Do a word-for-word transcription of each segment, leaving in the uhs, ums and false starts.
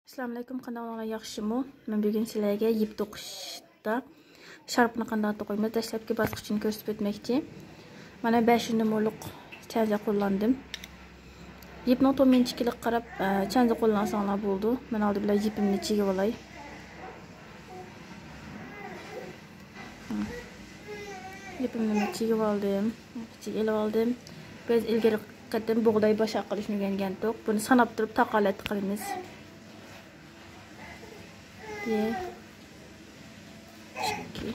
ئەسسالامۇئەلەيكۇم، قانداق ئەھۋالىڭلار، ياخشىمۇ؟ مەن بۈگۈن سىلەرگە يىپ توقۇشتا شارپىنى قانداق توقۇيمىز، دەسلەپكى باسقۇچىنى كۆرسىتىپ ئۆتمەكچى. مانا بەش نومۇرلۇق چەنزە قوللاندىم. يىپنىڭ توم ئىنچىكىلىكىگە قاراپ، ئە، چەنزە قوللانساڭلار بولىدۇ. مەن ئالدى بىلەن يىپىمنى چىگىپ ئالاي. يىپىمنى چىگىپ ئالدىم. ئىچىگە ئېلىپ ئالدىم. بىز ئىلگىرى قېتىم بۇغداي باشاق قىلىشنى ئۆگەنگەنتۇق. بۇنى ساناپ تۇرۇپ تاقالەت قىلىمىز. بىر، ئىككى.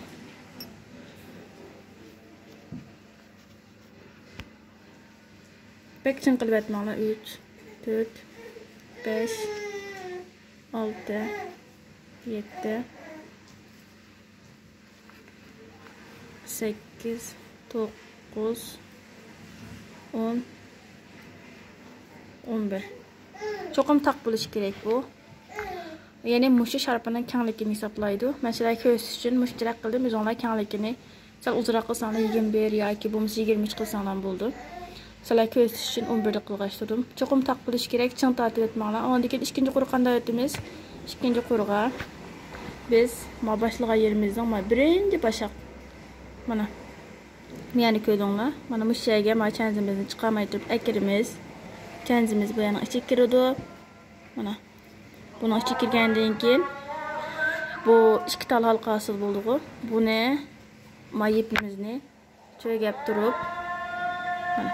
بەك چىڭ قىلىۋەتمەڭلار. ئۈچ، تۆت، بەش، ئالتە، يەتتە، سەككىز، توققۇز، ئون، ئون بىر. چوقۇم تاق بولۇشى كېرەك بۇ. يەنى مۇشۇ شارپىنىڭ كەڭلىكىنى ھېسابلايدۇ. مەن سىلەرگە كۆرسىتىش ئۈچۈن مۇشۇنچىراق قىلدىم. ئۆزۈڭلار كەڭلىكىنى سەل ئۇزۇنراق قىلساڭلار، يىگىرمە بىر ياكى بولمىسا يىگىرمە ئۈچ قىلساڭلار بولىدۇ. سىلەرگە كۆرسىتىش ئۈچۈن ئون بىردە قىلغاچ تۇردۇم. چوقۇم تاق بولۇشى كېرەك، چىڭ تارتىۋەتمەڭلار. ئاندىن كېيىن ئىككىنچى قۇرغا قانداق ئۆتىمىز؟ ئىككىنچى قۇرغا بىز ما باشلىغان يېرىمىزنىڭ ما بىرىنچى باشاق. مانا. مۇيەنى كۆردۈڭلار. مانا مۇشۇ يەرگە ما چەنزىمىزنى چىقارماي تۇرۇپ ئەكىرىمىز. چەنزىمىز بۇ يەرنىڭ ئىچىگە كىرىدۇ. مانا. بۇنىڭ ئىچىگە كىرگەندىن كېيىن بۇ ئىككى تال ھالقا ھاسىل بولدىغۇ. بۇنى ما يىپىمىزنى چۆگەپ تۇرۇپ، مانا.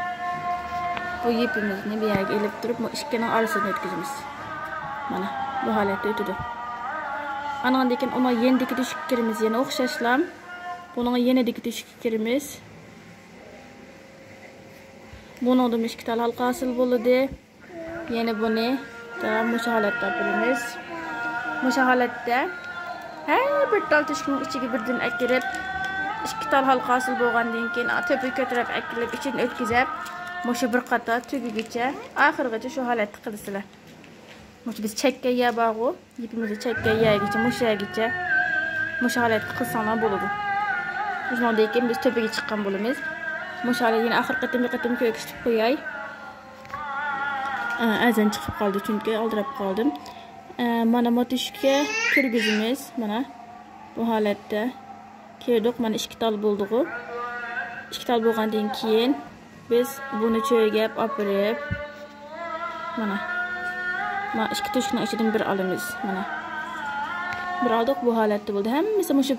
بۇ يىپىمىزنى بۇ يەرگە ئېلىپ تۇرۇپ، بۇ ئىككىنىڭ ئارىسىدىن ئۆتكۈزىمىز. مانا، بۇ ھالەتتە ئۆتىدۇ. ئانىڭدىن كېيىن ئۇنىڭ يېنىدىكى تۆشۈككە كىرىمىز. يەنە ئوخشاشلا بۇنىڭ يېنىدىكى تۆشۈككە كىرىمىز. بۇنىڭدىمۇ ئىككى تال ھالقا ھاسىل بولدى. يەنە بۇنى داۋام مۇشۇ ھالەتتە ئاپىرىمىز. مۇشۇ ھالەتتە ھەر بىر تال تۆشۈكنىڭ ئىچىگە بىردىن ئەكىرىپ، ئىككى تال ھالقا ھاسىل بولغاندىن كېيىن، تۆپىگە كۆتۈرۈپ ئەكىرىپ، ئىچىدىن ئۆتكۈزۈپ، مۇشۇ بىر قاتار تۈگىگىچە، ئاخىرغىچە شۇ ھالەتتە قىلىسىلەر. مۇشۇ بىز چەككەن يەر بارغۇ، يىپىمىزنى چەككەن يەرگىچە، مۇشۇ يەرگىچە، مۇشۇ ھالەتتە قىلساڭلار بولىدۇ. شۇنىڭدىن كېيىن بىز تۆپىگە چىققان بولىمىز. مۇشۇ ھالەت يەنە ئاخىرقى قېتىم بىر قېتىم كۆرسىتىپ قوياي. ئە، ئەزان چىقىپ قالدى، چۈنكى ئالدىراپ قالدىم. ئە، مانا ما تۆشۈككە كىرگۈزىمىز. مانا بۇ ھالەتتە كىردۇق. مانا ئىككى تال بولدىغۇ. ئىككى تال بولغاندىن كېيىن بىز بۇنى چۆگەپ ئاپىرىپ، مانا، مانا ئىككى تۆشۈكنىڭ ئىچىدىن بىر ئالىمىز. مانا بىر ئالدۇق، بۇ ھالەتتە بولدى. ھەممىسى مۇشۇ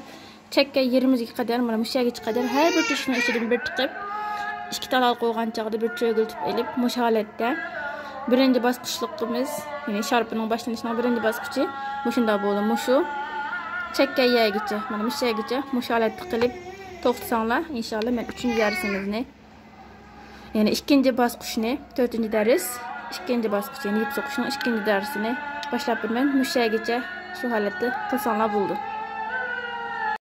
چەككەن يېرىمىزگە قەدەر، مانا مۇشۇ يەرگىچە قەدەر ھەر بىر تۆشۈكنىڭ ئىچىدىن بىر تىقىپ، ئىككى تال ھالقا بولغان چاغدا بىر چۆگۈلىتىپ ئېلىپ، مۇشۇ ھالەتتە بىرىنچى باسقۇچلۇقىمىز، يەنى شارپىنىڭ باشلىنىشىنىڭ بىرىنچى باسقۇچى مۇشۇنداق بولدى. مۇشۇ چەككەن يەرگىچە، مانا مۇشۇ يەرگىچە مۇشۇ ھالەتتە قىلىپ توختىساڭلار، ئىنشاللا مەن ئۈچىنچى دەرسىمىزنى، يەنى ئىككىنچى باسقۇچنى، تۆتىنچى دەرس، ئىككىنچى باسقۇچ، يەنى يىپ سوقۇشنىڭ ئىككىنچى دەرسىنى باشلاپ بېرىمەن. مۇشۇ يەرگىچە شۇ ھالەتتە قىلساڭلار بولىدۇ.